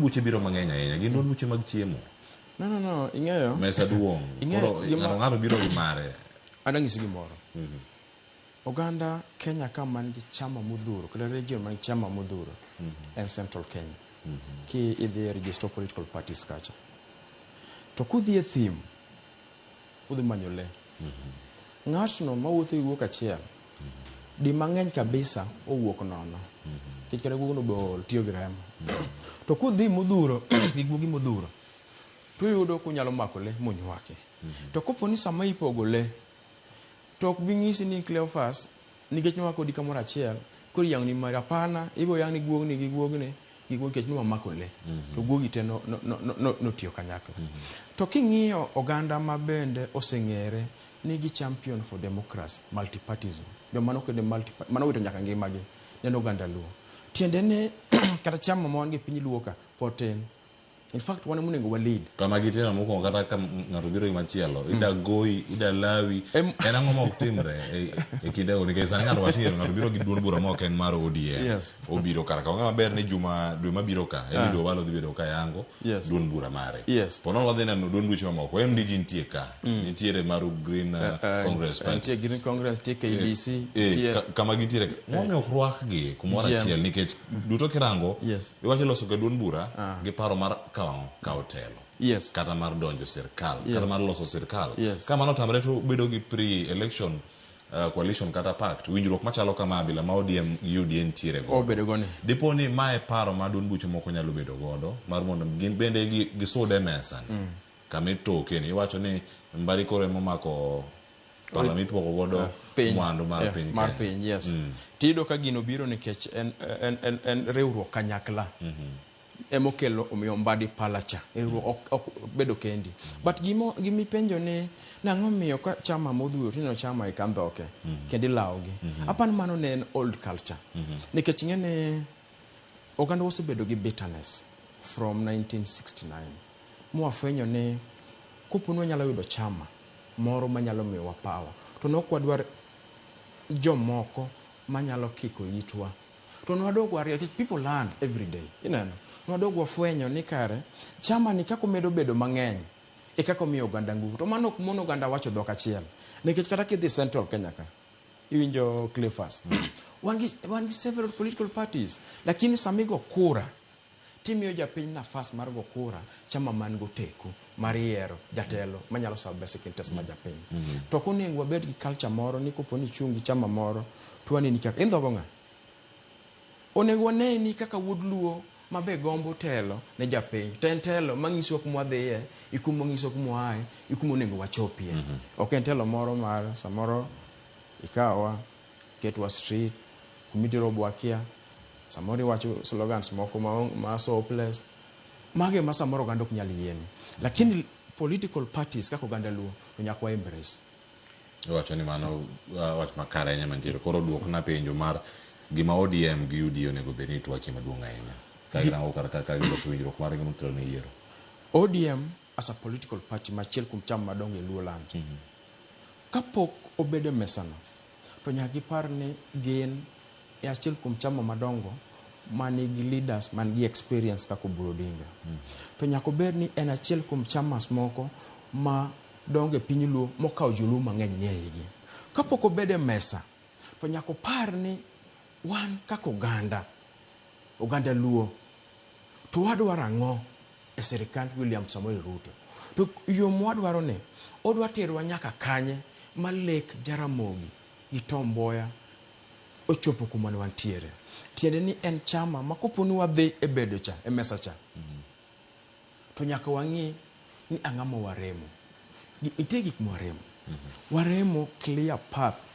Buche biro mang'eny ahinya. Gin duond buche mag chiemo. No, no, no, ing'eyo. Mesa duong'. Ing'eyo Koro gima- ng'ato ng'ato biro gi mare. Adwa nyisi gimoro. Oganda Kenya ka man gi chama modhuro kata region man gi chama modhuro en Central Kenya. Ki idhi e register of political parties kacha. To kudhi e thim, udhi manyo le. Ng'atno mawuotho gi guok achiel, di mang'eny kabisa owuok nono. Nikech kata guogno be ool tiyo gi remo. To kudhi modhuro gi guogi modhuro, tuyudo kunyalo mako le munywaki. To kopo ni sama ipogo le, to ok bi nyisi ni Cleophas nikech nwa kodi kamoro achiel, koro iyang'ni mari. Hapana, ibo yang' ni guogni gi guogni gi guogni nikech nwamako le. To guogi te notiyo kanyakla. To king'iyo oganda ma bende oseng'ere ni gi champion for democracy, multipartyism, joma nokede multi, mano wito nyaka ngimagi, ne en oganda Luo. Tiende ni kata chama ma wan go e piny Luo ka pod tin. In fact, wan ema onego wa lead. Kama gitero mokwongo kata ka ng'ato biro gi machielo, ida goyi, ida lawi. En ang'o ma ok timre e kindego? Nikech sani ng'ato wacho ni ng'ato biro gi duond bura ma ok en mar ODM. Obiro kar ka. Ong'e maber ni juma dwe mabiro ka, Eliud Owalo dhi bedo ka yango duond bura mare. Po nono wadhi neno duond buche mamoko. MDG nitie ka. Nitiere maru Green Congress Party. Nitie Green Congress, nitie KDC, nitie Kama gintiere. Momiyo ok rwakgi kumoro achiel nikech duto kirango iwacho loso ga duond bura gi paro mar kawo ang'o? Kawo telo. Kata mar donjo sirkal. Kata mar loso sirkal. Ka mano otamre to bedo gi pre-election coalition kata pact. Winjruok machalo kama bila ma ODM gi UDA nitiere godo. Obedo go ni. Dipo ni mae paro ma duond buche moko nyalo bedo godo mar mondo gin bende gisud e mesa ni. Kama itoke ni. Iwacho ni Mbadi koro ema omako pala mipoko godo piny, mwandu mar piny mar Kenya. piny, yes. Tiyudo ka gino biro nikech en riwruok kanyakla. Emokelo omiyo Mbadi pala cha. Riwruok ok bedo kendi. But gimipenjo ni nang'o miyo ka chama modhuro tineno chama e kandhoke kendo ilawogi. Apani mano ne en old culture. Nikech ing'e ni oganda osebedo gi bitterness from 1969. Mwafwenyo ni kopo ni wanyalo yudo chama moro manyalo miyowa power to ne ok wadwar jomoko manyalo kiko itwa. To nwadog warie, nikech people learn every day. Ineno? Nwadog wafwenyo ni kare chama ni kaka omedo bedo mang'eny e kaka omiyo oganda nguvu. To mano ok mon oganda wacho dhok achiel. Nikech kata kidhi Central Kenya ka, iwinjo Cleophas. Wan gi several political parties. Lakini sama igo kura, timiyo japiny nafas mar go kura chama man go teku mar yiero jatelo manyalo serve basic interest mar japiny. To ok onego wabed gi culture moro ni kopo ni ichung' gi chama moro to waneni kaka indhogo ng'a? Onego waneni kaka wuod Luo mabe gombo telo ne japiny. To en telo manyisowa kuma wadhiye, gi kuma onyisowa kuma waaye, gi kuma onego wachopie. Ok en telo moro mar samoro ikawa, ketwa street, kuma itero wakia, samoro iwacho slogans moko ma so hopeless. Mago ema samoro oganda ok nyal yieni. Lakini political parties kaka oganda Luo to nyaka wa embrace. Iwacho ni mano wach makare ahinya mantiere. Koro duokna penjo mar gima ODM gi UDA onego bed ni twakie maduong' ahinya. Ka girango kar ka giloso winjruok margi motelo ne yiero. ODM as a political party machiel kuom chama madongo e Luo land. Kapok obedo e mesano, to nyaka gipar ni gin e achiel kuom chama madongo manigi leaders man gi experience kaka Oburu Odinga. To nyaka obed ni en achiel kuom chamas moko ma dongo e piny Luo mokawo joluo mang'eny ni e igi. Kapok obedo e mesa, to nyaka opar ni wan kaka oganda, oganda Luo, to wadwaro ang'o e sirikand William Samoei Ruto. To yo mwadwaro ni, odwa terowa nyaka kanye ma lek Jaramogi gi Tom Mboya ochopo kuma ne wantiere. Tiende ni en chama ma kopo ni wadhi e bedo cha, e mesa cha, to nyaka wang'i ni ang'o ma waremo. Nitie gik mwaremo. Waremo clear path.